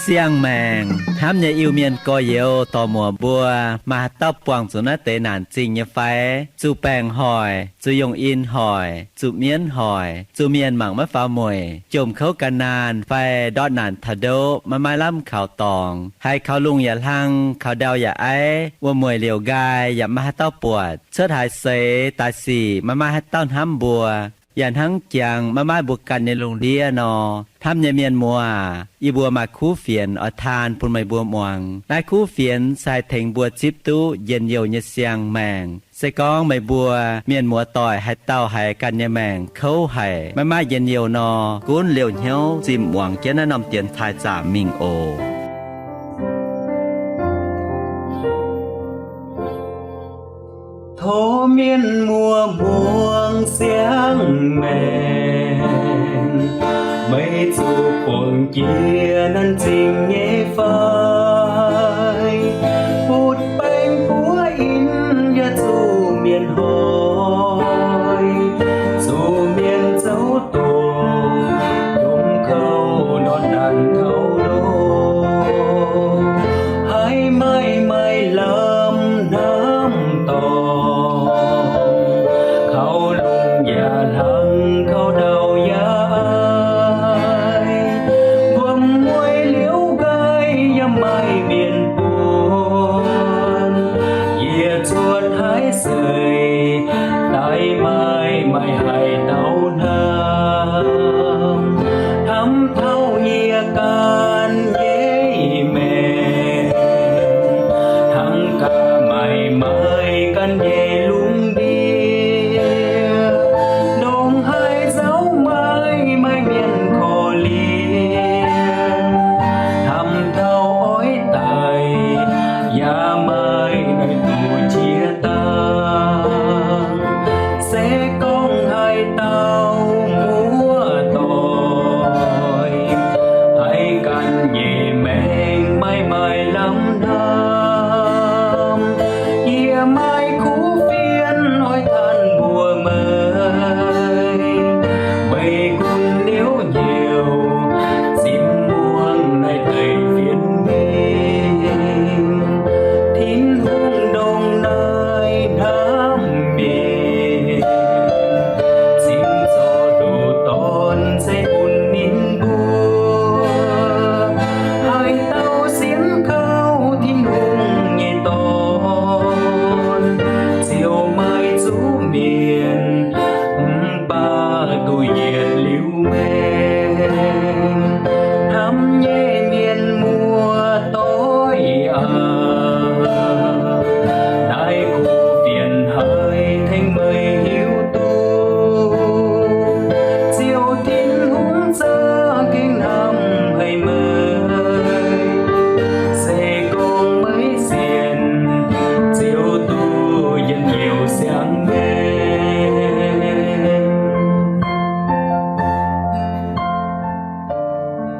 Siang-maengc hnamv nyei Iu-Mienh gorx-youz dorc-muoc mbuo, maaih haaix dauh buangh zuqc naaiv deix naanc zingh nyei fai? Zuqc baengc hoic, zuqc yongh in hoic, zuqc mienv hoic, zuqc mienh mangc maiv faaux mueic, jomc kouv gan naanh fai ndortv naanc taux ndoqv maiv maaih lamh kaux dorngx, haiz kaux lungh yaac hlang, kaux ndau yaac aiv, wuom-mueic liouc nqaai yaac maiv maaih haaix dauh buatc, cuotv haaix seix daaih sic maiv maaih haaix dauh hnamv mbuo, yaac hnangv jangx maiv maaih mbuo ganh nyei lungh ndiev nor, hnamv nyei mienh muoz, yie mbuo maaih kuv fienx oix taan bun meih mbuo muangx. Naaiv kuv fienx se haih tengx mbuo zipv duqv njien-youh nyei siang-maengc. Se gorngv meih mbuo mienh muoz-doic haaix dauh haiz ganh nyei maengc kouv haic, maiv maaih njien-youh nor, gunv liouh hnyouv zimh muangx jienv naaiv norm dienx taaih zaamc mingh oc. Tov mienh muoz muangx siang-maengc, meih zuqc buangh jiex naanc zingh nyei fai? Butv-baengc buov in yaac zuqc mienh hoic, zuqc mienh zouv dongh, jomc kouv ndortv naanc taux ndoqv, haiz maaih maaih lamh hnamv dorngc, kaux lungh yaac hlang, kaux ndau yaac aiv, wuom-mueic liouc nqaai yaac maaih mienh buonc, yie cuotv haaix seix daaih maaih maaih haaix dauh hnamv, hnamv taux yie ganh nyei maengc, hnangv gaax maaih maaih ganh nyei lungh ndiev, ndongc haaix nzauh maaih maaih mienh korv-lienh, hnamv taux oix daic yaac maaih naaiv duqv jiex dangh. Se gorngv haaix dauh muoz-doic haiz ganh nyei maengc maaih maaih lamh hnamv, yie maaih kuv fienx oix taan mbuox meih. Meih gunv liouc hnyouv zimv muangx naaiv deix fienx mingh, Tin-Hungh ndongc naaiv hnamv mienh, cingx zorqv nduqc dorn ceix bun ninh mbuo. Haaix dauh sienx kaux Tin-Hungh nyei Dorn, ziouc maaih zuqc mienh, mv baac duqv yietc liuz maengh. Hnamv nyei mienh muoz-doic aac, naaiv kuv fienx haih tengx meih hiuv duqv, Ziouv Tin-Hungh za'gengh hnamv haic meih. Se gorngv meih sienx, Ziouv duqv njien-youh siang-maengc.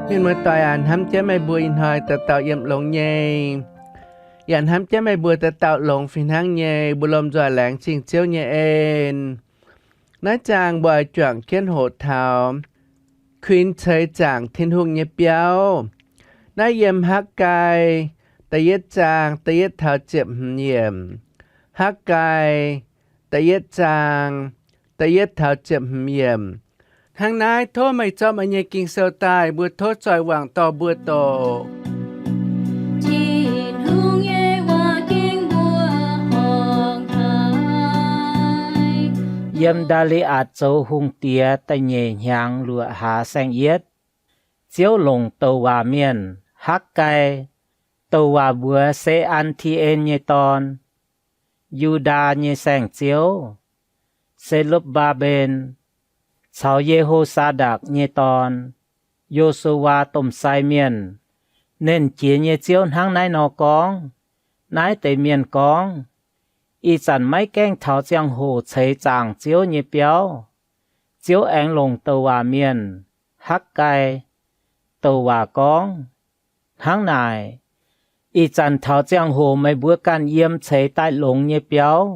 Mienh muoz-doic aac, hnamv jienv meih mbuo ih hnoi dauh dauh yiem longx nyei. Yaac hnamv jienv meih mbuo dauh dauh longx fih hnangv nyei, mbuo lomh nzoih laengz zingh Ziouv nyei en. Naaiv zaang mbuo oix juangc jienv hoqc taux kuinx ceix zaangc Tin-Hungh nyei biauv. Naaiv yiem Hakv^gai da'yietv zaang da'yietv taux ziepc hmz yiemc. Hakv^gai da'yietv zaang da'yietv taux ziepc hmz yiemc. Hnangv naaiv, tov meih zorqv meih nyei Ging-Sou daaih, mbuo tov zoih wangc dorh mbuo doqc. Tin-Hungh nyei waac gengh mbuo horngh haic. Yiem Ndaa^li^atc zoux hungh diex da'nyeic hnyangx luoqc hlaax saeng-yietv, Ziouv longc douc waac mienh Hakv^gai, douc waac mbuox Se^an^ti^en nyei dorn, Yu^ndaa nyei saengv-ziouv, Se^lupv^mbaa^mben, caux Ye^ho^saa^ndakc nyei dorn, Yo^su^waa, domh sai mienh. Nernh Jiex nyei Ziouv hnangv naaiv nor gorngv, Naaiv deix mienh gorngv, Ih zanc maiv gaengh taux ziangh hoc ceix zaangc Ziouv nyei biauv. Ziouv aengx longc douc waac mienh Hakv^gai douc waac gorngv, Hnangv naaic, ih zanc taux ziangh hoc meih mbuo ganh yiem ceix daaih longx nyei biauv,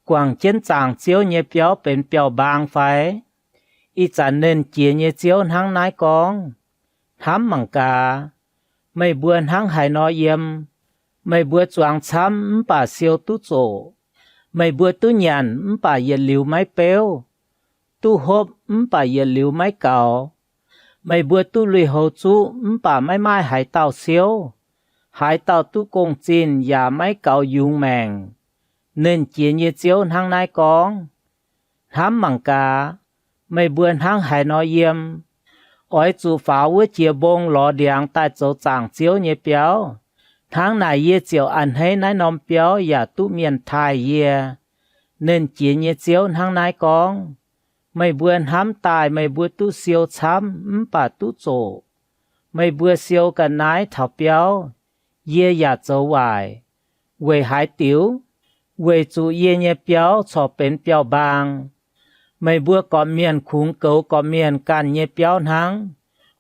guangc jienv zaangc Ziouv nyei biauv benx biauv-mbaang fai? Ih zanc Nernh Jiex nyei Ziouv hnangv naaiv gorngv, Hnamv mangc gaax, meih mbuo hnangv haaix nor yiem. Meih mbuo zuangx camv mv baac siou duqv zoqc. Meih mbuo duqv nyanc mv baac yietc liuz maiv beuv, duqv hopv mv baac yietc liuz maiv gaux. Meih mbuo duqv lui-houx zuqv mv baac maiv maaih haaix dauh siouv. Haaix dauh duqv gong-zinh yaac maiv gaux yungz maengc. Nernh Jiex nyei Ziouv hnangv naaiv gorngv. Hnamv mangc gaax, meih mbuo hnangv haaix nor yiem. Oix zuqc faaux wuov jiex mbong lorz ndiangx daaih zoux zaangc Ziouv nyei biauv. Hnangv naaic yie ziouc a'hneiv naaiv norm biauv yaac duqv mienh taaih yie. Nernh Jiex nyei Ziouv hnangv naaiv gorngv. Meih mbuo hnamv daaih meih mbuo duqv siou camv mv baac duqv zoqc. Meih mbuo siou ga'naaiv taux biauv, yie yaac zoux waaic. Weic haaix diuc? Weic zuqc yie nyei biauv corc benx biauv-mbaang. Meih mbuo gorqv-mienh kungx goux gorqv-mienh ganh nyei biauv hnangv.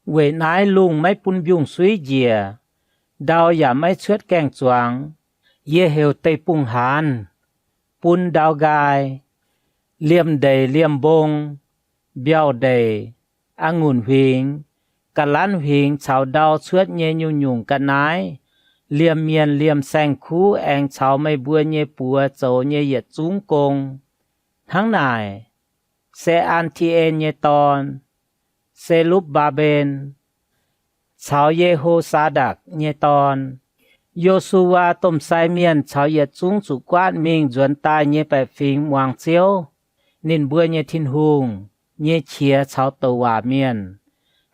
Weic naaiv lungh maiv bun mbiungc-suiv njiec, ndau yaac maiv cuotv gaeng-zuangx. Yie heuc deic-bung haanz, bun ndau nqaai, liemh ndeic liemh mbong, mbiauh ndeic, a'ngunc huingx, ga'lanv huingx caux ndau cuotv nyei nyungc-nyungc ga'naaiv, liemh mienh liemh saeng-kuv aengx caux meih mbuo nyei buoz zoux nyei yietc zungv gong. Hnangv naaic, Se^an^ti^en nyei dorn, Se^lupv^mbaa^mben, caux Ye^ho^saa^ndakc nyei dorn, Yo^su^waa domh sai mienh caux yietc zungv zuqc guaatv mingh nzuonx daaih nyei baeqc fingx muangx Ziouv, ninh mbuo nyei Tin-Hungh, nyei qiex caux douc waac mienh,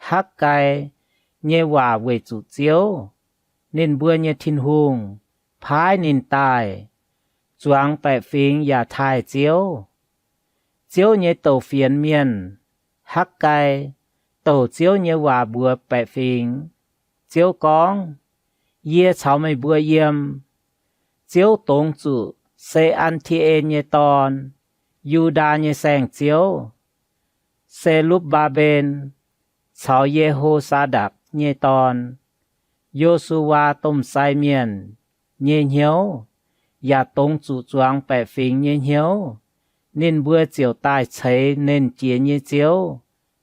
Hakv^gai, nyei waac weic zuqc Ziouv, ninh mbuo nyei Tin-Hungh, paaiv ninh daaih. Zuangx baeqc fingx yaac taaih Ziouv. Ziouv nyei douc fienx mienh, Hakv^gai, douc Ziouv nyei waac mbuox baeqc fingx. Ziouv gorngv, Yie caux meih mbuo yiem. Ziouv dongz zuqc Se^an^ti^en nyei dorn, Yu^ndaa nyei saengv-ziouv, Se^lupv^mbaa^mben, caux Ye^ho^saa^ndakc nyei dorn, Yo^su^waa domh sai mienh, nyei hnyouv, yaac dongz zuqc zuangx baeqc fingx nyei hnyouv. Ninh mbuo ziouc daaih ceix Nernh Jiex nyei Ziouv,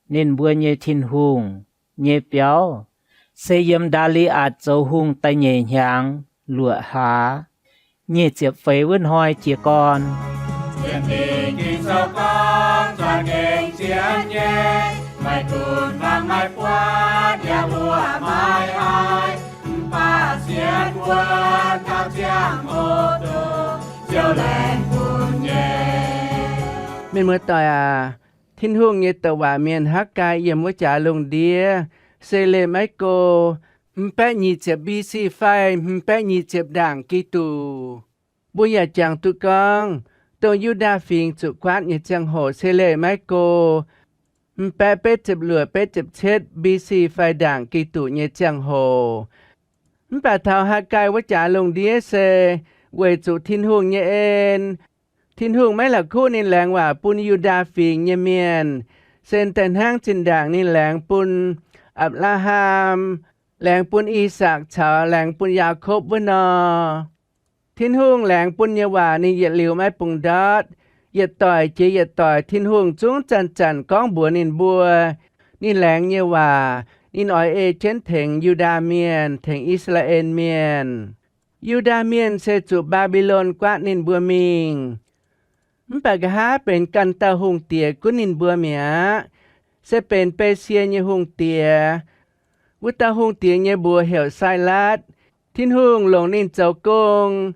ninh mbuo nyei Tin-Hungh, nyei biauv, se yiem Ndaa^li^atc zoux hungh da'nyeic hnyangx luoqc hlaax, nyic ziepc feix wuov hnoi jiez gorn. Mienh muoz-doic aac, Tin-Hungh nyei douc waac mienh Hakv^gai yiem wuov jaax lungh ndiev, se leih maiv go, hmz baeqv nyic ziepc B C fai hmz baeqv nyic ziepc ndaangc Giduc. Mbuo yaac jangx duqv gorngv, dongh Yu^ndaa Fingx zuqc guaatv nyei ziangh hoc se leih maiv go, hmz baeqv betv ziepc luoqc betv ziepc cietv B C fai ndaangc Giduc nyei ziangh hoc. Mv baac taux Hakv^gai wuov jaax lungh ndiev se weic zuqc Tin-Hungh nyei en, Tin-Hungh maiv la'kuqv ninh laengz waac bun Yu^ndaa Fingx nyei mienh, se daaih hnangv zinh ndaangc ninh laengz bun Apc^laa^ham, laengz bun I^sakc caux laengz bun Yaakopv wuov nor. Tin-Hungh laengz bun nyei waac ninh yietc liuz maiv bungx ndortv. Yietc doic jiex yietc doic Tin-Hungh zungv zanc-zanc gorngv mbuox ninh mbuo ninh laengz nyei waac, ninh oix ei jienv tengx Yu^ndaa Mienh, tengx I^saa^laa^en Mienh. Yu^ndaa Mienh se zuqc Mbaa^mbi^lon guaatv ninh mbuo mingh. Mv baac nqa'haav benx ganh dauh hungh diex gunv ninh mbuo mi'aqv. Se benx Besie nyei hungh diex. Wuov dauh hungh diex nyei mbuox heuc Sailatv. Tin-Hungh longc ninh zoux gong.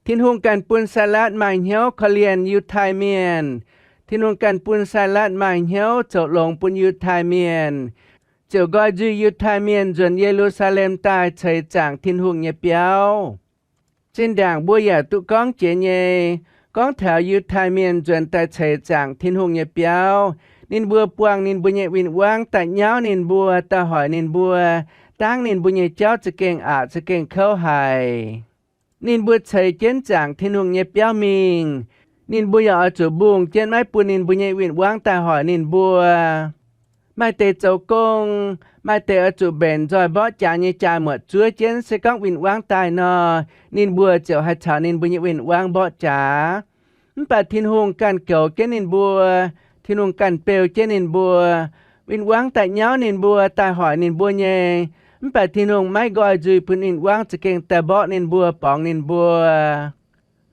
Tin-Hungh ganh bun Sailatv maaih hnyouv korv-lienh Yiutai Mienh. Tin-Hungh ganh bun Sailatv maaih hnyouv zoux longx bun Yiutai Mienh, ziouc nqoi nzuih Yiutai Mienh nzuonx Ye^lu^saa^lem daaih ceix zaangc Tin-Hungh nyei biauv. Zinh ndaangc mbuo yaac duqv gorngv jiex nyei, gorngv taux Yiutai Mienh nzuonx daaih ceix zaangc Tin-Hungh nyei biauv, ninh mbuo buangh ninh mbuo nyei win-wangv daaih nyauv ninh mbuo, daaih hoic ninh mbuo, dangv ninh mbuo nyei jauv za'gengh aqc za'gengh kouv haic. Ninh mbuo ceix jienv zaangc Tin-Hungh nyei biauv mingh. Ninh mbuo yaac oix zuqc mbungh jienv maiv bun ninh mbuo nyei win-wangv daaih hoic ninh mbuo. Maaih deix zoux gong, maaih deix oix zuqc mbenc nzoih mborqv jaax nyei jaa-muoc zuov jienv. Se gorngv win-wangv daaih nor, ninh mbuo ziouc haih caux ninh mbuo nyei win-wangv mborqv jaax. Mv baac Tin-Hungh ganh goux jienv ninh mbuo. Tin-Hungh ganh beu jienv ninh mbuo. Win-wangv daaih nyauv ninh mbuo, daaih hoic ninh mbuo nyei. Mv baac Tin-Hungh maiv nqoi nzuih bun win-wangv za'gengh daaih mborqv ninh mbuo, borngz ninh mbuo.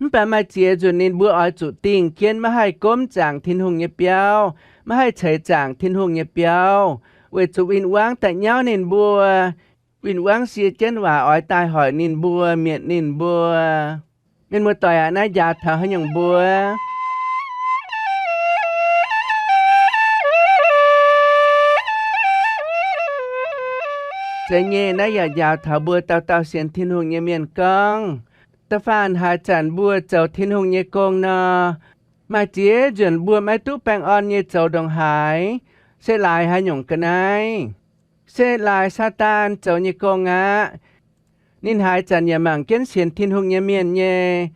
Mv baac maaih ziex nzunc ninh mbuo oix zuqc dingh jienv maiv haih gomv zaangc Tin-Hungh nyei biauv, maiv haih ceix zaangc Tin-Hungh nyei biauv, weic zuqc win-wangv daaih nyauv ninh mbuo. Win-wangv sie jienv waac oix daaih hoic ninh mbuo, mietc ninh mbuo. Mienh muoz-doic aac, naaiv njaaux taux haaix nyungc mbuo? Zeiz nyei, naaiv yaac njaaux taux mbuo dauh dauh sienx Tin-Hungh nyei mienh gorngv. Da'faanh haaix zanc mbuo zoux Tin-Hungh nyei gong nor, maaih ziex nzunc mbuo maiv duqv baengh orn nyei zoux ndongc haaix. Se laaix haaix nyungc ga'naaiv? Se laaix Saadaan zoux nyei gong aqv. Ninh haaix zanc yaac mangc jienv sienx Tin-Hungh nyei mienh nyei.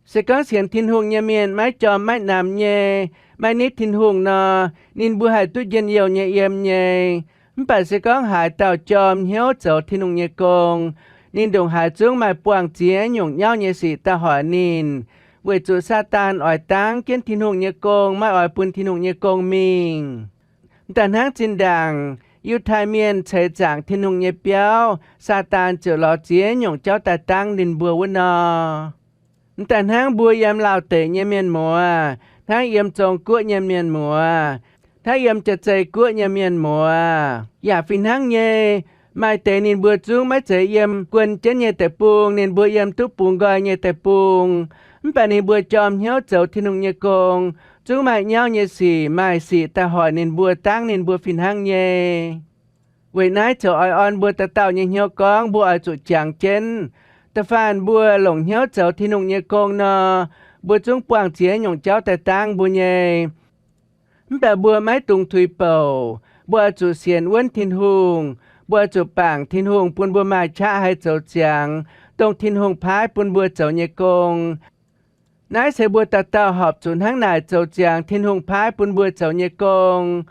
Se gorngv sienx Tin-Hungh nyei mienh maiv jorm maiv namx nyei, maiv nitv Tin-Hungh nor, ninh mbuo haih duqv njien-youh nyei yiem nyei. Mv baac se gorngv haaix dauh jorm hnyouv zoux Tin-Hungh nyei gong, ninh ndongc haaix zungv maaih buangh ziex nyungc nyauv nyei sic daaih hoic ninh, weic zuqc Saadaan oix dangv jienv Tin-Hungh nyei gong, maiv oix bun Tin-Hungh nyei gong mingh. M'daaih hnangv zinh ndaangc Yiutai Mienh ceix zaangc Tin-Hungh nyei biauv, Saadaan ziouc lorz ziex nyungc jauv daaih dangv ninh mbuo wuov nor. M'daaih hnangv mbuo yiem Laauh deic nyei mienh muoz, hnangv yiem Zong-Guoqv nyei mienh muoz, hnangv yiem Jaa-Zei Guoqv nyei mienh muoz yaac fih hnangv nyei. Maaih deix ninh mbuo zungv maiv zeiz yiem guon jienv nyei deic-bung, ninh mbuo yiem duqv bungx nqoi nyei deic-bung. Mv baac ninh mbuo jorm hnyouv zoux Tin-Hungh nyei gong, zungv maaih nyauv nyei sic, maaih sic daaih hoic ninh mbuo, dangv ninh mbuo fih hnangv nyei. Weic naaiv ziouc oix orn mbuo dauh dauh nyei hnyouv gorngv mbuo oix zuqc jangx jienv. Da'faanh mbuo longc hnyouv zoux Tin-Hungh nyei gong nor, mbuo zungv buangh ziex nyungc jauv daaih dangv mbuo nyei. Mv baac mbuo maiv dungx tuix bouc. Mbuo oix zuqc sienx wuonv Tin-Hungh. Mbuo oix zuqc bangc Tin-Hungh bun mbuo maaih qaqv haih zoux ziangx dongh Tin-Hungh paaiv bun mbuo zoux nyei gong. Naaiv se mbuo dauh dauh horpc zuqc hnangv naaic zoux ziangx Tin-Hungh paaiv bun mbuo zoux nyei gong.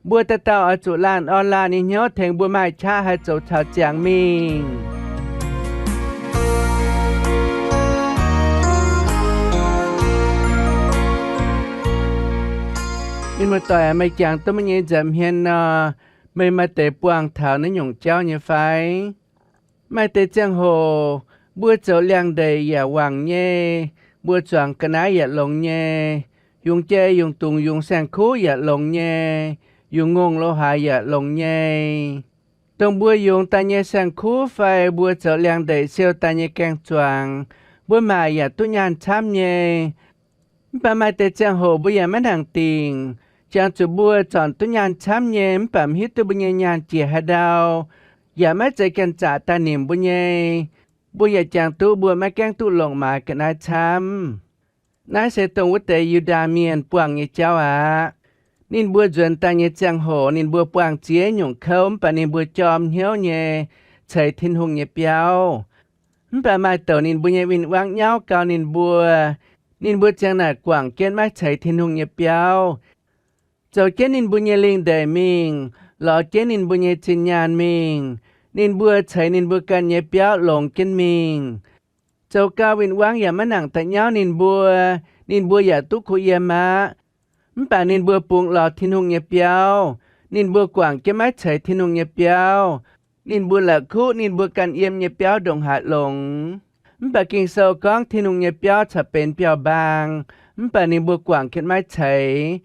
Mbuo dauh dauh oix zuqc laanh orn laanh nyei hnyouv tengx mbuo maaih qaqv haih zoux caux ziangx mingh. Mienh muoz-doic, meih jangx duqv meih nyei nza'hmien nor, meih maaih deix buangh taux naaiv nyungc jauv nyei fai? Maaih deix ziangh hoc mbuo zoux liangx-ndeic yaac wangc nyei, mbuo zuangx ga'naaiv yaac longx nyei, yungz jai yungz dungz yungz saeng-kuv yaac longx nyei, yungz ngongh lo haaix yaac longx nyei. Dongh mbuo yungz daaih nyei saeng-kuv fai mbuo zoux liangx-ndeic siou daaih nyei gaeng-zuangx, mbuo maaic yaac duqv nyaanh camv nyei. Mv baac maaih deix ziangh hoc mbuo yaac maiv nangc dingc. Jangx zuqc mbuo zornc duqv nyaanh camv nyei, mv baac mv hiuv duqv mbuo nyei nyaanh jiex haaix ndau, yaac maiv zeiz janx-zaqc daaih nimc mbuo nyei. Mbuo yaac jangx duqv mbuo maiv gaengh duqv longc maaiz ga'naaiv camv. Naaiv se dongh wuov deix Yu^ndaa Mienh buangh nyei jauv aqv. Ninh mbuo nzuonx daaih nyei ziangh hoc ninh mbuo buangh ziex nyungc kouv, mv baac ninh mbuo jorm hnyouv nyei ceix Tin-Hungh nyei biauv. Mv baac maaih douc ninh mbuo nyei win-wangv nyauv gau ninh mbuo. Ninh mbuo ziang naaic guangc jienv maiv ceix Tin-Hungh nyei biauv, zoux jienv ninh mbuo nyei lingh ndeic mingh, lorz jienv ninh mbuo nyei zinh nyaanh mingh. Ninh mbuo ceix ninh mbuo ganh nyei biauv longx jienv mingh. Zoux gau win-wangv yaac maiv nangc daaih nyauv ninh mbuo. Ninh mbuo yaac duqv kuh yiem aqv. Mv baac ninh mbuo bungx lorz Tin-Hungh nyei biauv. Ninh mbuo guangc jienv maiv ceix Tin-Hungh nyei biauv. Ninh mbuo la'kuqv ninh mbuo ganh yiem nyei biauv ndongc haaix longx. Mv baac Ging-Sou gorngv Tin-Hungh nyei biauv corc benx biauv-mbaang, mv baac ninh mbuo guangc jienv maiv ceix.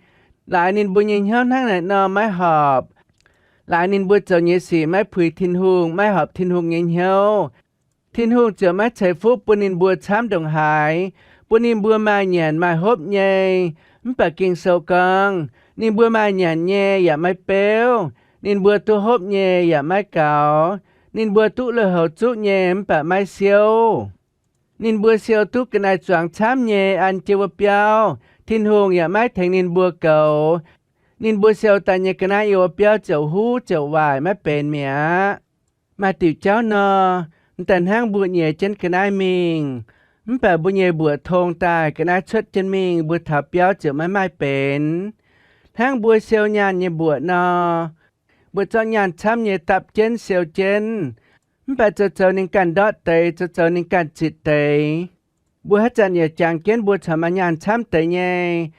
Laaix ninh mbuo nyei hnyouv hnangv naaic nor maiv horpc. Laaix ninh mbuo zoux nyei sic maiv puix Tin-Hungh, maiv horpc Tin-Hungh nyei hnyouv. Tin-Hungh ziouc maiv ceix fuqv bun ninh mbuo camv ndongc haaix, bun ninh mbuo maaih nyanc maaih hopv nyei. Mv baac Ging-Sou gorngv, ninh mbuo maaih nyanc nyei yaac maiv beuv, ninh mbuo duqv hopv nyei yaac maiv gaux, ninh mbuo duqv lui-houx zuqv nyei mv baac maiv siouv. Ninh mbuo siou duqv ga'naaiv-zuangx camv nyei an jienv wuov biauv, Tin-Hungh yaac maiv tengx ninh mbuo goux. Ninh mbuo siou daaih nyei ga'naaiv yiem wuov biauv ziouc huv ziouc waaic maiv benx mi'aqv. Maaih diuc jauv nor, m'daaih hnangv mbuo nyiex jienv ga'naaiv mingh, mv baac mbuo nyei mbuoqc tong daaih ga'naaiv cuotv jienv mingh, mbuo taux biauv ziouc maiv maaih benx. Hnangv mbuo siou nyaanh nyei mbuoqc nor, Mbuo zorqv nyaanh camv nyei dapv jienv siou jienv, mv baac zoux zoux ninh ganh ndortv deix, zoux zoux ninh ganh zitc deix. Mbuo haaix zanc yaac jangx jienv mbuo corc maaih nyaanh camv deix nyei.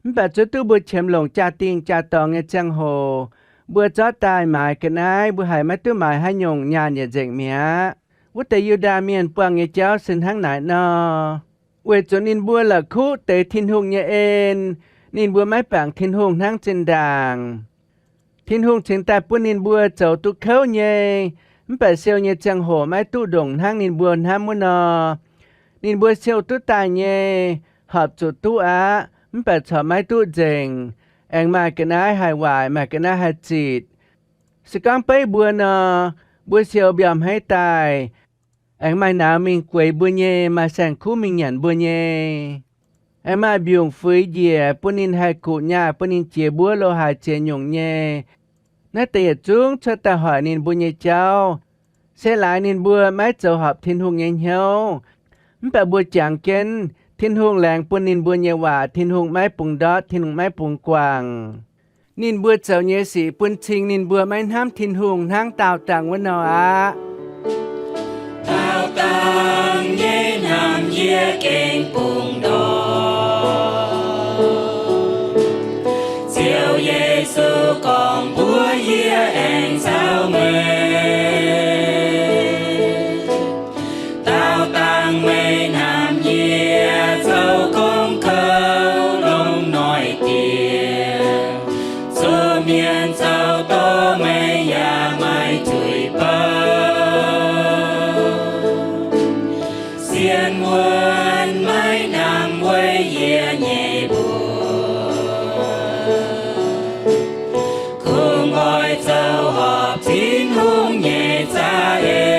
Mv baac zuov duqv mbuo qiemx longc jaa-dingh jaa-dorngx nyei ziangh hoc, mbuo zorqv daaih maaiz ga'naaiv, mbuo haiz maiv duqv maaiz haaix nyungc, nyaanh yietc nzengc mi'aqv. Wuov deix Yu^ndaa Mienh buangh nyei jauv se hnangv naaic nor. Weic zuqc ninh mbuo la'kuqv deix Tin-Hungh nyei en, ninh mbuo maiv bangc Tin-Hungh hnangv zinh ndaangc. Tin-Hungh cingx daaih bun ninh mbuo zoux duqv kouv nyei, mv baac siou nyei ziangh hoc maiv duqv ndongc hnangv ninh mbuo hnamv wuov nor. Ninh mbuo siou duqv daaih nyei, horpc zuqc duqv aqv, mv baac corc maiv duqv nzengc. Aengx maaih ga'naaiv haih waaic, maaih ga'naaiv haih zitc. Se gorngv beiv mbuo nor, mbuo siou mbiormh haiv daaih, aengx maaih nauz mingh gueix mbuo nyei, maaih saeng-kuv mingh nyanc mbuo nyei. Aengx maaih mbiungc fuix njiec bun ninh haih guqc nyaah, bun ninh jiex mbuov lo haaix ziex nyungc nyei. Naaiv deix yietc zungv cuotv daaih hoic ninh mbuo nyei jauv, se laaix ninh mbuo maiv zoux horpc Tin-Hungh nyei hnyouv. Mv baac mbuo jangx jienv, Tin-Hungh laengz bun ninh mbuo nyei waac Tin-Hungh maiv bungx ndortv, Tin-Hungh maiv bungx guangc. Ninh mbuo zoux nyei sic bun cing ninh mbuo maiv hnamv Tin-Hungh hnangv daauh dangh wuov nor aqv. Daauh dangh nyei hnamv yie gengh bungx ndortv. Ziouv Yesu gorngv mbuox yie aengx caux meih. Daauh dangh meih hnamv yie zoux gong kouv longc noic dieh. Zuqc mienh zoux doz meih yaac maiv zuiz baav. Sienx wuonh maiv hnamv weic yie nyei mbuox. Kungx oix zoux horpc Tin-Hungh nyei za'eix.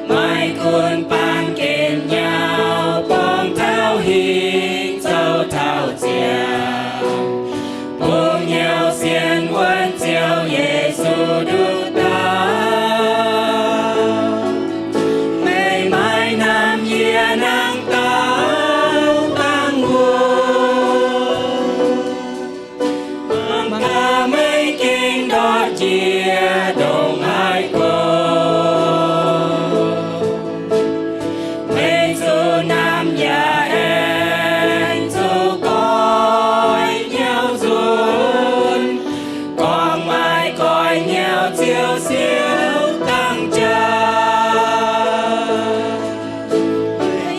Maiv gunv baamh gen nyauv borngz taux hingv zoux taux ziangh, bungx hnyouv sienx wuonh Ziouv Yesu nduqc dauh. Meih maiv hnamv yie hnangv dauh dangh wuov. Mangc gaax meih gengh ndortv njiec ndongc haaix go, meih zuqc hnamv yaac aengx zuqc goiv hnyouv nzunc. Gorngv maaih goiv hnyouv Ziouv siouc dangh jaax.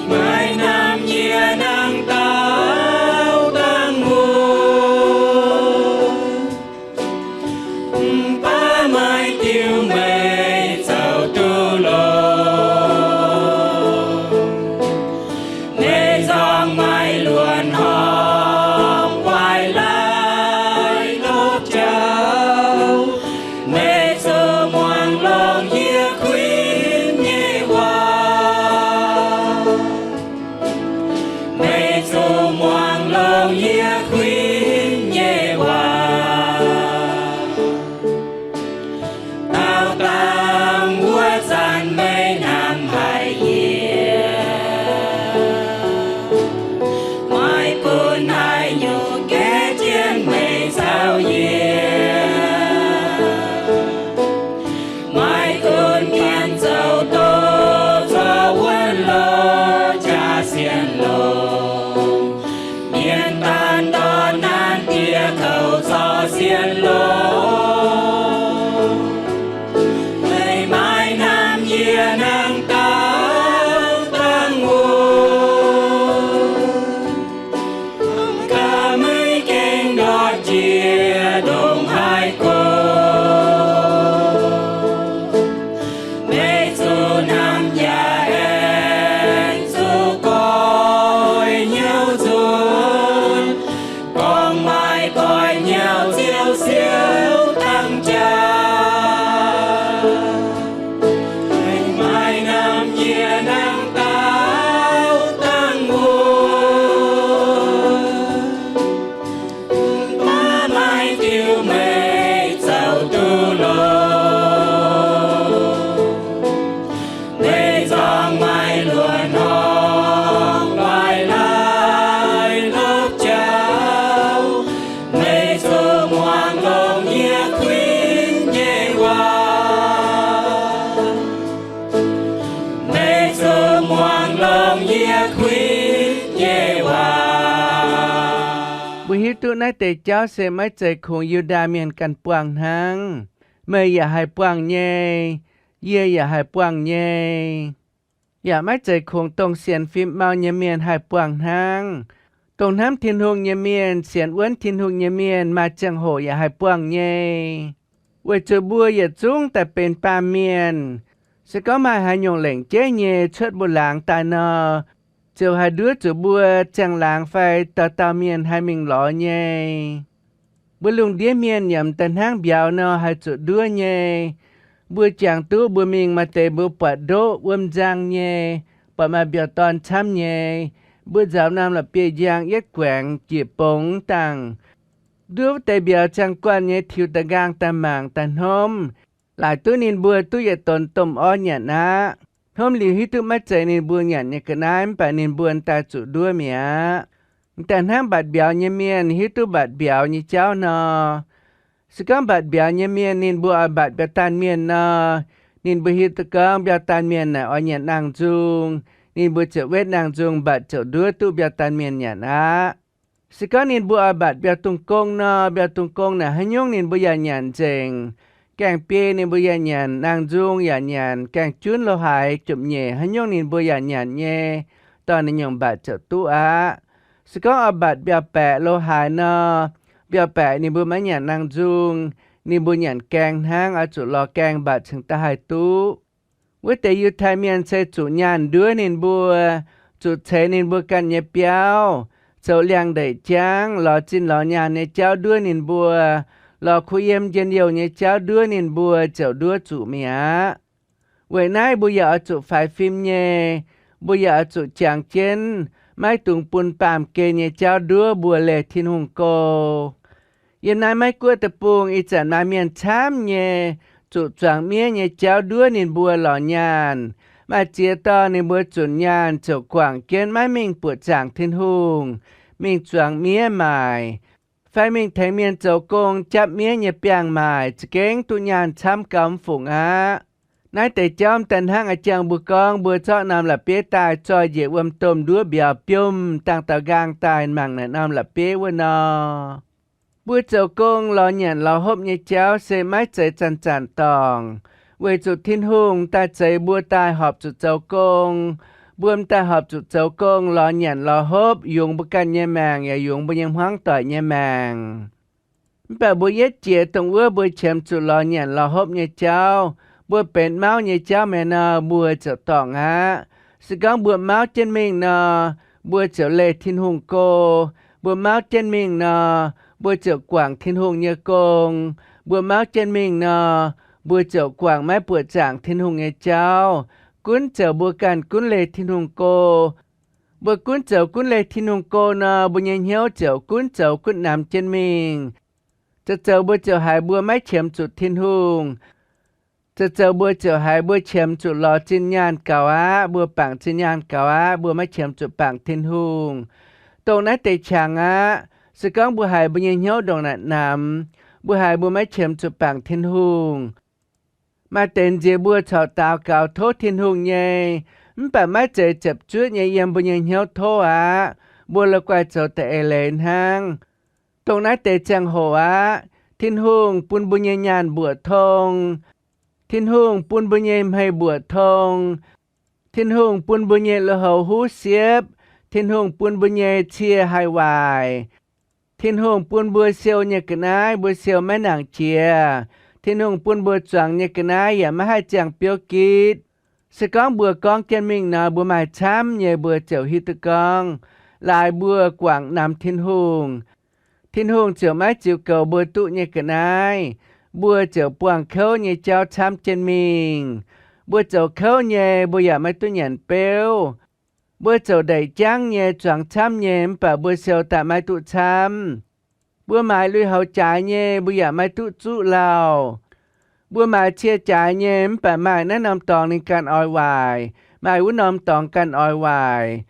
Maiv hnamv yie hnangv dauh dangh wuov. Mv baac maaih diuh meih zoux duqv longx. Meih nzorng maaih luonx horngh waaic laaix lopv jauv. Meih zuqc muangx longx yie kuinx nyei waac. Meih zuqc muangx longx yie kuinx nyei waac. Daauh dangh wuov zanc meih hnamv haic yie, maiv gunv haaix nyungc gaeqv jienv meih caux yie. Hiuv duqv naaiv deix jauv se maiv zeiz kungx Yu^ndaa Mienh ganh buangh hnangv. Meih yaac haih buangh nyei. Yie yaac haih buangh nyei. Yaac maiv zeiz kungx dongh sienx fim mau nyei mienh haih buangh hnangv. Dongh hnamv Tin-Hungh nyei mienh, sienx wuonv Tin-Hungh nyei mienh maaih ziangh hoc yaac haih buangh nyei. Weic zuqc mbuo yietc zungv daaih benx baamh mienh. Se gorngv maaih haaix nyungc lengc jeiv nyei cuotv mbuo laangz daaih nor, ziouc haih nduov zuqc mbuo ziangh laangz fai dauh dauh mienh haih mingh lorz nyei. Mbuo lungh ndiev mienh yaac m'daaih hnangv mbiauz nor haih zuqc nduov nyei. Mbuo jangx duqv mbuo mingh maaih deix mbuo buatc ndoqv wuom nzang nyei, buatc maaih mbiauz dorn camv nyei, mbuo nzaaux norm la'bieiv-njang yietv guaengx njiec bungx dangh, nduov wuov deix mbiauz ziangh guanh nyei tiux da'nqaang daaih mangc daaih hnomv, laaic duqv ninh mbuo duqv yietc donx domh orv nyanc aqv. Hnomv liuz hiuv duqv maiv zeiz ninh mbuo nyanc nyei ga'naaiv, mv baac ninh mbuo daaih zuqc nduov mi'aqv. M'daaih hnangv mbatc mbiauz nyei mienh hiuv duqv mbatc mbiauz nyei jauv nor, se gorngv mbatc mbiauz nyei mienh ninh mbuo oix mbatc mbiauz daanh mienh nor, ninh mbuo hiuv duqv gorngv mbiauz daanh mienh naaic oix nyanc nangh nzung. Ninh mbuo ziouc wetv nangh nzung mbatc ziouc nduov duqv mbiauz daanh mienh nyanc aqv. Se gorngv ninh mbuo oix mbatc mbiauz dungz gong nor, mbiauz dungz gong naaic haaix nyungc ninh mbuo yaac nyanc nzengc. Gaengh biei ninh mbuo yaac nyanc, nangh nzung yaac nyanc, gaengh junv lo haaix jomc nyeic haaix nyungc ninh mbuo yaac nyanc nyei, dorh naaiv nyungc mbatc ziouc duqv aqv. Se gorngv oix mbatc mbiauz baeqc lo haaix nor, mbiauz baeqc ninh mbuo maiv nyanc nangh nzung, ninh mbuo nyanc gaeng hnangv, oix zuqc lorz gaeng mbatc cingx daaih haih duqv. Wuov deix Yiutai Mienh se zuqc nyaanh nduov ninh mbuo, zuqc ceix ninh mbuo ganh nyei biauv, zoux liangx-ndeic jangv, lorz zinh lorz nyaanh nyei jauv nduov ninh mbuo, lorz kuh yiem njien-youh nyei jauv nduov ninh mbuo ziouc nduov zuqc mi'aqv. Weic naaiv mbuo yaac oix zuqc faix fim nyei. Mbuo yaac oix zuqc jangx jienv, maiv dungx bun baamh gen nyei jauv nduov mbuo leih Tin-Hungh go. Yiem naaiv Meiv Guoqv deic-bung ih zanc maaih mienh camv nyei zuqc zuangx miev nyei jauv nduov ninh mbuo lorz nyaanh. Maaih ziex dorh ninh mbuo zunc nyaanh ziouc guangc jienv maiv mingh buoqc zaangc Tin-Hungh, mingh zuangx miev maaic, fai mingh tengx mienh zoux gong japv miev nyei biangh maaic, za'gengh duqv nyaanh camv gauh mv fungc aqv. Naaiv deix jauv m'daaih hnangv a'jangc mbuo gorngv mbuo zorqv norm la'bieiv daaih zoih njiec wuom-domh nduov mbiauz biomv dangh daux nqaang daaih mangc naaic norm la'bieiv wuov nor. Mbuo zoux gong lorz nyanc lorz hopv nyei jauv se maiv zeiz zanc-zanc dorngc, weic zuqc Tin-Hungh m'daaih zeix mbuo daaih horpc zuqc zoux gong. Mbuo m'daaih horpc zuqc zoux gong lorz nyanc lorz hopv yungz mbuo ganh nyei maengc yaac yungz mbuo nyei hmuangv doic nyei maengc. Mv baac mbuo yietv jiex dongh wuov mbuo qiemx zuqc lorz nyanc lorz hopv nyei jauv, mbuo benx mauv nyei jauv mi'aqv nor, mbuo ziouc dorngc aqv. Se gorngv mbuo mauv jienv mingh nor, mbuo ziouc leih Tin-Hungh go. Mbuo mauv jienv mingh nor, mbuo ziouc guangc Tin-Hungh nyei gong. Mbuo mauv jienv mingh nor, mbuo ziouc guangc maiv buoqc zaangc Tin-Hungh nyei jauv. Gunv ziouc mbuo ganh gunv leih Tin-Hungh go. Mbuo gunv zoux gunv leih Tin-Hungh go nor, mbuo nyei hnyouv ziouc gunv zoux gunv namx jienv mingh. Zoux zoux mbuo ziouc haiz mbuo maiv qiemx zuqc Tin-Hungh. Zoux zoux mbuo ziouc haiz mbuo qiemx zuqc lorz zinh nyaanh gaux aqv, mbuo bangc zinh nyaanh gaux aqv, mbuo maiv qiemx zuqc bangc Tin-Hungh. Dongh naaiv deix qangx aqv. Se gorngv mbuo haiz mbuo nyei hnyouv ndongc naaic namx, mbuo haiz mbuo maiv qiemx zuqc bangc Tin-Hungh, maaih deix nziex mbuo corc daux gaux tov Tin-Hungh nyei, mv baac maiv zeiz ziepc zuoqv nyei yiem mbuo nyei hnyouv tov aqv. Mbuo la'guaih zoux da'eix leiz hnangv. Dongh naaiv deix ziangh hoc aqv, Tin-Hungh bun mbuo nyei nyaanh mbuoqc tong. Tin-Hungh bun mbuo nyei hmei mbuoqc tong. Tin-Hungh bun mbuo nyei lui-houx huv siepv. Tin-Hungh bun mbuo nyei cie haih waaic. Tin-Hungh bun mbuo siou nyei ga'naaiv mbuo siou maiv nangc jiex. Tin-Hungh bun mbuo zuangx nyei ga'naaiv yaac maiv haih ziangh biouv gitv. Se gorngv mbuo gorngv jienv mingh nor, mbuo maaih camv nyei mbuo ziouc hiuv duqv gorngv laaix mbuo guangc namx Tin-Hungh. Tin-Hungh ziouc maiv ziux goux mbuo duqv nyei ga'naaiv. Mbuo ziouc buangh kouv nyei jauv camv jienv mingh. Mbuo zoux kouv nyei, mbuo yaac maiv duqv nyanc beuv. Mbuo zoux ndeic jangv nyei, zuangx camv nyei, mv baac mbuo siou daaih maiv duqv camv. Mbuo maaiz lui-houx jaaix nyei, mbuo yaac maiv duqv zuqv lauh. Mbuo maaiz cie jaaix nyei, mv baac maaih naaiv norm dorngx ninh ganh oix waaic, maaih wuov norm dorngx ganh oix waaic.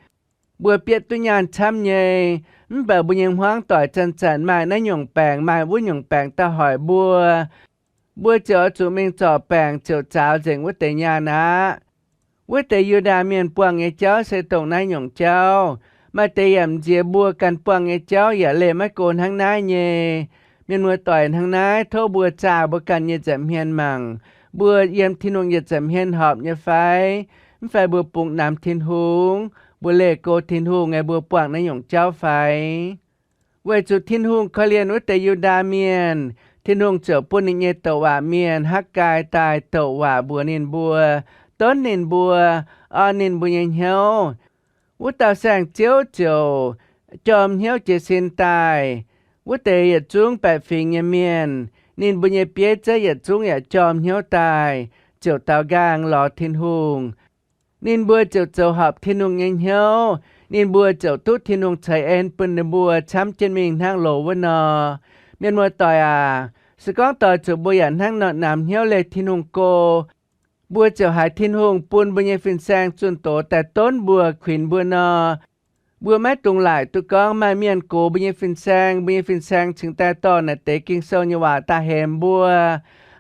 Mbuo bietv duqv nyaanh camv nyei, mv baac mbuo nyei hmuangv doic zanc-zanc maaih naaiv nyungc baengc, maaih wuov nyungc baengc daaih hoic mbuo. Mbuo ziouc oix zuqc mingh zorc baengc ziouc zaaux nzengc wuov deix nyaanh aqv. Wuov deix Yu^ndaa Mienh buangh nyei jauv se dongh naaiv nyungc jauv. Maaih deix yaac m'nziex mbuo ganh buangh nyei jauv yaac leih maiv go hnangv naaiv nyei. Mienh muoz-doic, hnangv naaiv tov mbuo zaah mbuo ganh nyei nza'hmien mangc. Mbuo yiem Tin-Hungh nyei nza'hmien horpc nyei fai? Mv fai mbuo bungx namx Tin-Hungh, mbuo leih go Tin-Hungh nyei mbuo buangh naaiv nyungc jauv fai? Weic zuqc Tin-Hungh korv-lienh wuov deix Yu^ndaa Mienh, Tin-Hungh ziouc bun ninh nyei douc waac mienh, Hakv^gai, daaih douc waac mbuox ninh mbuo, donv ninh mbuo, orn ninh mbuo nyei hnyouv. Wuov dauh saengv-ziouv ziouc jorm hnyouv jiez sin daaih. Wuov deix yietc zungv baeqc fingx nyei mienh, ninh mbuo nyei bieiv zeiv yietc zungv yaac jorm hnyouv daaih, ziouc daaux nqaang lorz Tin-Hungh. Ninh mbuo ziouc zoux horpc Tin-Hungh nyei hnyouv. Ninh mbuo ziouc duqv Tin-Hungh ceix en bun ninh mbuo camv jienv mingh hnangv loz wuov nor. Mienh muoz-doic aac, se gorngv doix zuqc mbuo yaac hnangv nor namx hnyouv leih Tin-Hungh go, mbuo ziouc haiz Tin-Hungh bun mbuo nyei fin-saeng zunh doz daaih donv mbuo, kuinx mbuo nor, mbuo maiv dungx laaic duqv gorngv maaih mienh gox mbuo nyei fin-saeng, mbuo nyei fin-saeng cingx daaih dorh naaiv deix Ging-Sou nyei waac daaih hemx mbuo.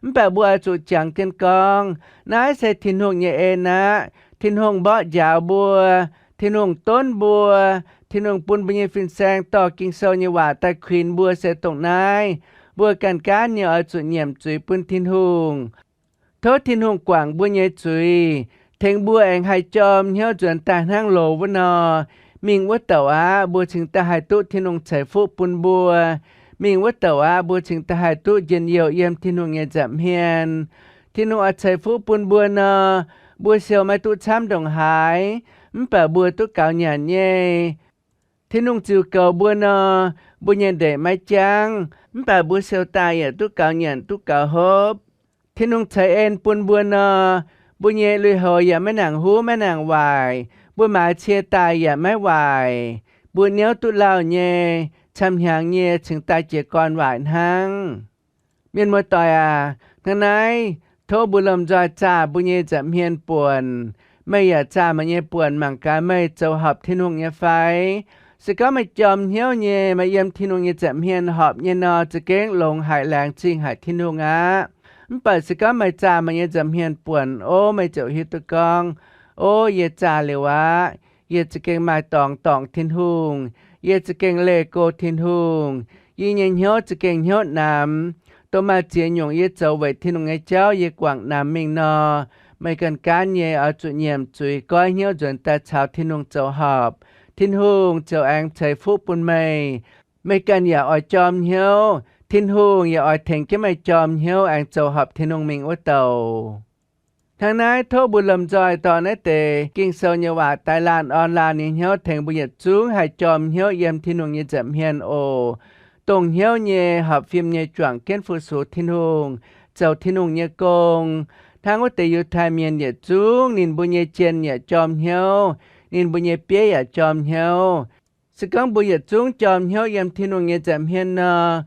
Mv baac mbuo oix zuqc jangx jienv gorngv, naaiv se Tin-Hungh nyei en aqv. Tin-Hungh mborqv njaaux mbuo. Tin-Hungh donv mbuo. Tin-Hungh bun mbuo nyei fin-saeng dorh Ging-Sou nyei waac daaih kuinx mbuo se dongh naaiv. Mbuo ganh gaanv nyei oix zuqc nyiemc zuiz bun Tin-Hungh. Tov Tin-Hungh guangc mbuo nyei zuiz, tengx mbuo aengx haih jorm hnyouv nzuonx daaih hnangv loz wuov nor. Mingh wuov douc aqv, mbuo cingx daaih haih duqv Tin-Hungh ceix fuqv bun mbuo. Mingh wuov douc aqv, mbuo cingx daaih haih duqv njien-youh yiem Tin-Hungh nyei nza'hmien. Tin-Hungh oix ceix fuqv bun mbuo nor, mbuo siou maiv duqv camv ndongc haaix, mv baac mbuo duqv gaux nyanc nyei. Tin-Hungh ziux goux mbuo nor, mbuo nyei ndeic maiv jangv, mv baac mbuo siou daaih yaac duqv gaux nyanc duqv gaux hopv. Tin-Hungh ceix en bun mbuo nor, mbuo nyei lui-houx yaac maiv nangc huv maiv nangc waaic, mbuo maaiz cie daaih yaac maiv waaic, mbuo niouv duqv lauh nyei, camv-hnyangx nyei cingx daaih jiez gorn waaic hnangv. Mienh muoz-doic aac, hnangv naaiv tov mbuo lomh nzoih zaah mbuo nyei nza'hmien buonc. Meih yaac zaah meih nyei buonc mangc gaax meih zoux horpc Tin-Hungh nyei fai? Se gorngv meih jorm hnyouv nyei, meih yiem Tin-Hungh nyei nza'hmien horpc nyei nor, za'gengh longx haic, laengz zingh haic Tin-Hungh aqv. Mv baac se gorngv meih zaah meih nyei nza'hmien buonc, o, meih ziouc hiuv duqv gorngv, o, yie zaah liuz aqv. Yie za'gengh maaih dorngx dorngc Tin-Hungh. Yie za'gengh leih go Tin-Hungh. Yie nyei hnyouv za'gengh hnyouv namx. Dongh maaih ziex nyungc yie zoux weic Tin-Hungh nyei jauv yie guangc namx mingh nor, meih ganh gaanv nyei oix zuqc nyiemc zuiz goiv hnyouv nzuonx daaih caux Tin-Hungh zoux horpc. Tin-Hungh ziouc aengx ceix fuqv bun meih. Meih ganh yaac oix jorm hnyouv, Tin-Hungh yaac oix tengx jienv meih jorm hnyouv aengx zoux horpc Tin-Hungh mingh wuov douc. Hnangv naaiv tov mbuo lomh nzoih dorh naaiv deix Ging-Sou nyei waac daaih laanh orn laanh nyei hnyouv tengx mbuo yietc zungv haih jorm hnyouv yiem Tin-Hungh nyei nza'hmien oc. Dongh hnyouv nyei, horpc fim nyei, juangc jienv fu-sux Tin-Hungh, zoux Tin-Hungh nyei gong. Hnangv wuov deix Yiutai Mienh yietc zungv ninh mbuo nyei jien yaac jorm hnyouv, ninh mbuo nyei bieiv yaac jorm hnyouv. Se gorngv mbuo yietc zungv jorm hnyouv yiem Tin-Hungh nyei nza'hmien nor,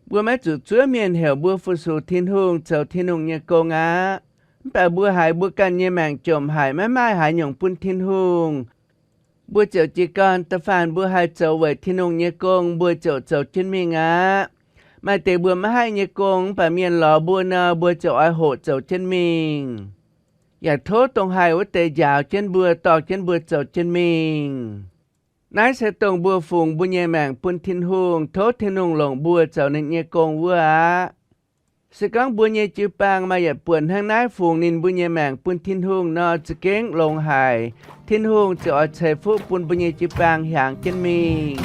mbuo maiv zuqc zuov mienh heuc mbuo fu-sux Tin-Hungh, zoux Tin-Hungh nyei gong aqv. Mv baac mbuo haiz mbuo ganh nyei maengc jomc haic, maiv maaih haaix nyungc bun Tin-Hungh, mbuo ziouc jiez gorn da'faanh mbuo haih zoux weic Tin-Hungh nyei gong, mbuo ziouc zoux jienv mingh aqv. Maaih deix mbuo maiv haih nyei gong, mv baac mienh lorz mbuo nor, mbuo ziouc oix hoqc zoux jienv mingh. Yaac tov dongh haih wuov deix njaaux jienv mbuo, dorh jienv mbuo zoux jienv mingh. Naaiv se dongh mbuo fungx mbuo nyei maengc bun Tin-Hungh, tov Tin-Hungh longc mbuo zoux ninh nyei gong wuov aqv. Se gorngv mbuo nyei jiu-baang maaih yietc buonc hnangv naaiv fungx ninh mbuo nyei maengc bun Tin-Hungh nor, za'gengh longx haic. Tin-Hungh ziouc oix ceix fuqv bun mbuo nyei jiu-baang hiaangx jienv mingh.